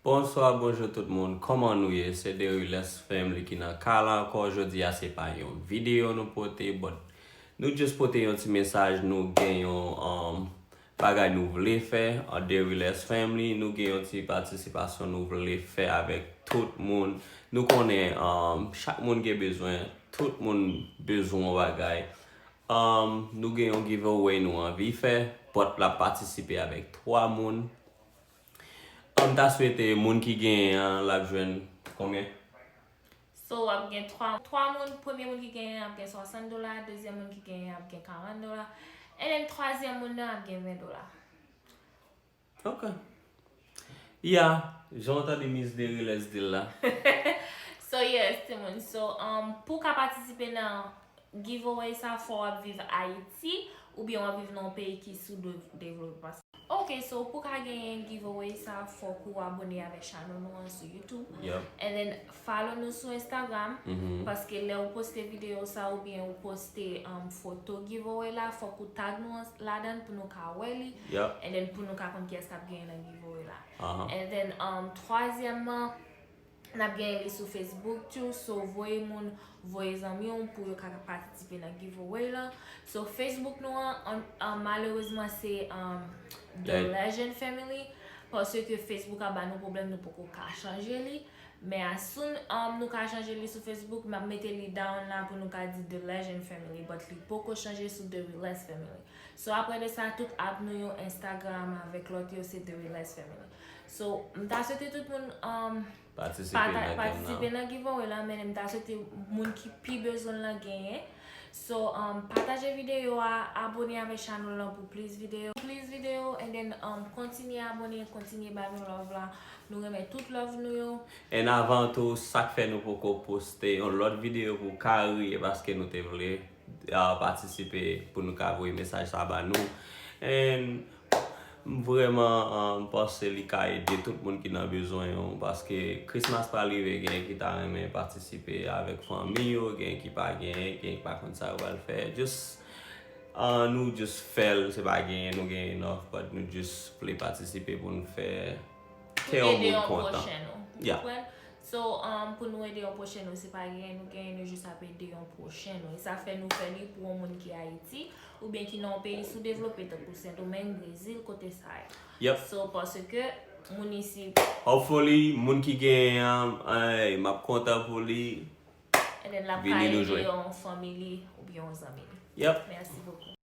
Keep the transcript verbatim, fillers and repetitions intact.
Bonswa, bonjou tout moun. Kòman nou ye? Se The Realest Family ki nan kay la ankò. Jodi a se pa yon videyo nou pote, but nou just pote yon ti mesaj. Nou gen yon um, bagay nou vle fè an The Realest Family. Nou gen yon ti patisipasyon nou vle fè avèk tout moun. Nou konnen um, chak moun gen bezwen, tout moun bezwen yon bagay. Um, nou gen yon giveaway nou anvi fè, but l ap patisipe avèk twa moun. M ta swete moun ki genyen an, l ap jwenn konbyen? So, w ap gen twa, twa moun, premye moun ki genyen an ap gen swasant dola, dezyèm moun ki genyen an ap gen karant dola, and then twazyèm moun nan ap gen ven dola. Ok. Ya, jan w tande Miss The Realest di l la. So yes, timoun. So, um, pou w ka patisipe nan giveaway sa, fò w ap viv Ayiti oubyen w ap viv nan yon peyi ki soudevlope. Ok, so pou w ka genyen giveaway sa, fòk ou abone avèk channel nou an sou YouTube. Yep. And then follow nou sou Instagram. Mhm. Paske lè ou poste videyo sa oubyen ou poste um, foto giveaway la, fòk ou tag nou an- ladan l pou nou ka wè li. Yep. And then pou nou ka konn kiyès k ap genyen nan giveaway la. Aha. And then um, twazyèmman, n ap genyen li sou Facebook too. So voye moun, voye zanmi w pou yo ka patisipe nan giveaway la. So Facebook nou an, an, an malerezman se um, The Like- Legend Family. Paske Facebook ap ba nou pwoblèm, nou poko ka chanje li. Men as soon um, nou ka chanje li sou Facebook, m ap mete li down la pou nou ka di The Legend Family, but li poko chanje sou The Realest Family. So apre de sa, tout app nou yo, Instagram avèk lòt yo, se The Realest Family. So m ta swete tout moun um, Patisipe pata- nan game patisipe nan. Nan giveaway la, men m ta swete moun ki pi bezwen l lan genyen. So, um, pataje videyo a, abone avèk channel lan pou plis videyo, plis videyo, and then um, kontinye abone, kontinye ba nou love la. Nou renmen tout love nou yo. And avan tou, sa k fè nou poko poste yon lòt videyo pou Kari, e paske nou te vle uh, patisipe pou nou ka voye mesaj sa ba nou. And m vrèman um, panse li ka ede tout moun ki nan bezwen yo, paske Christmas pral rive, gen ki ta renmen patisipe avèk fanmi yo, gen ki pa genyen, gen ki pa konn sa yo pral fè. Just uh, nou just fè l, se pa genyen nou genyen enough, but nou just vle patisipe pou nou fè kè yon Ede moun yon kontan. Pwochen nou. Yeah. Konprann? So, um, pou nou ede yon pwochen nou, se pa genyen nou genyen, nou jis ap ede yon pwochen nou. E sa fè nou fè li pou yon moun ki Ayiti, oubyen ki nan yon peyi soudevlope, tankou Sendomeng, Brezil, kote sa yo. Yep. So, paske moun isi, Hopefully, moun ki genyen an, ay, m ap kontan pou li. And then l ap Vini ka nou ede jwenn. Yon fanmi li oubyen yon zanmi li. Yep. Mèsi bokou.